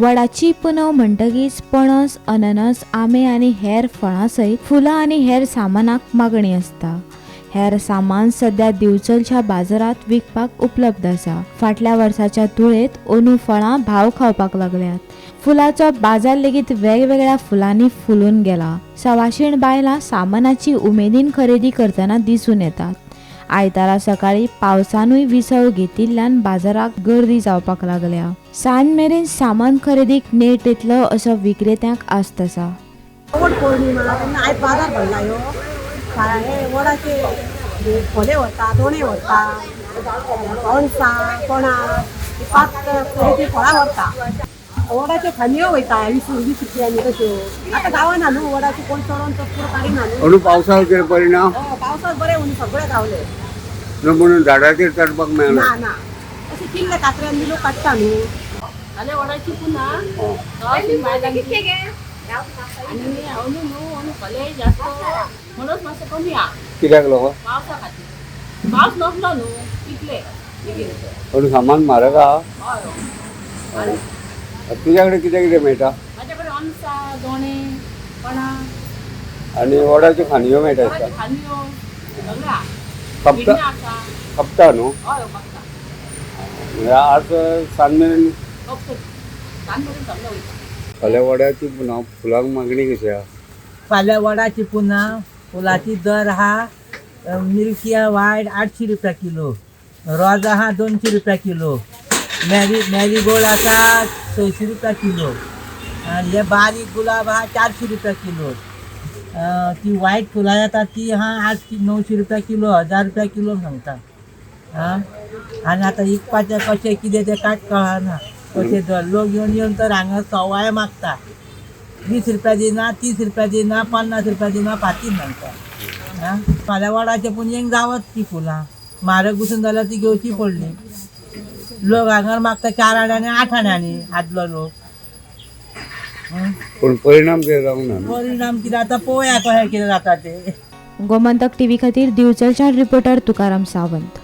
वडाची पुनव म्हणटकीच पणस, अननस, आंबे आनी हेर फळां सयत फुलां आनी हेर सामानाक मागणी आसता. हेर सामान सध्या दिवचलच्या बाजारात विकपाक उपलब्ध आसा. फाटल्या वर्साच्या तुळेत अंदू फळां भाव खावपाक लागल्यात. फुलाचो बाजार लेगीत वेगवेगळ्या फुलांनी फुलून गेला. सवाशीण बायलां सामानाची उमेदीन खरेदी करतना दिसून येतात. आयतारा सकाळी पावसानूय विसव घेतिल्ल्यान बाजाराक गर्दी जावपाक लागल्या. सांज मेरेन सामान खरेदीक नेट येतलो असो विक्रेत्यांक आस्त आसा. वड पौर्णिमा तेन्ना आयज बाजार भरला. ह्यो हे वडाचे खोले व्हरता, दोणे व्हरता, अणसां, कोणाक पांच तरेची फळां व्हरता. वडाच्यो खांदयो वयता 20 20 रुपयांनी तश्यो. आतां गावना न्हू वडाचे, कोण चडोन चड काडिना न्हू. अंदू पावसाक कितें परिणाम? हय, पावसाक बरें म्हणून सगळें गावलें. न्हू म्हणून झाडाचेर चडपाक मेळना? ना ना, अशें किल्ले कात्र्यान बी लोक काडटा न्हू. फाल्यां वडाची पुन्हा सवाशीण बायलांची आनी अंदू न्हू, अंदू खोले जास्त म्हणून मातशें कमी आहा. कित्याक लागून? पावसा खातीर. पावस नसलो न्हू इतले बेगीन. अंदू सामान म्हारग आहा. हय हय. तुज्या कडेन कितें कितें मेळटा? म्हाज्या कडेन अनसां, दोणे, पणां. आनी वडाच्यो खांदयो मेळटा वडाच्यो दिसता. खांदयो सगळें आहा. खपता? भिण्णां आसा. खपता न्हू? हय हय, खपता. म्हणजे आज सांज मेरेन? खपता, सांज मेरेन सगळें वयता. फाल्यां वडाची पुनव, फुलांक मागणी कशी आहा? फाल्यां वडाची पुन्हा फुलाची दर आहा. मिल्की आहा वायट 800 रुपया किलो, रोजां आहा 200 रुपया किलो, मॅरीगोल्ड आसा 600 रुपया किलो आनी हे बारीक गुलाब आहा 400 रुपया किलो. ती वायट फुलां येता ती आहा 800 900 रुपया किलो, 1000 रुपया किलो सांगता. आं, आनी आतां विकपाचें कशें कितें तें कांयच कळना. कशें दर लोक येवन येवन तर हांगा सवाय मागता. 20 रुपया दिना, 30 रुपया दिना, 50 रुपया दिना, फांतीन सांगता. आं, फाल्यां वडाचे पुनयेक जावत ती फुलां म्हारग बसून जाल्यार ती घेवची पडली. लोक हांगा मागता 4 आण्यांनी, 8 आण्यांनी आदलो लोक. पूण परिणाम कितें जावंक ना न्हू? परिणाम कितें आतां पळोवया कशें कितें जाता तें. गोमंतक टीव्ही खातीर दिवचलच्यान रिपोर्टर तुकाराम सावंत.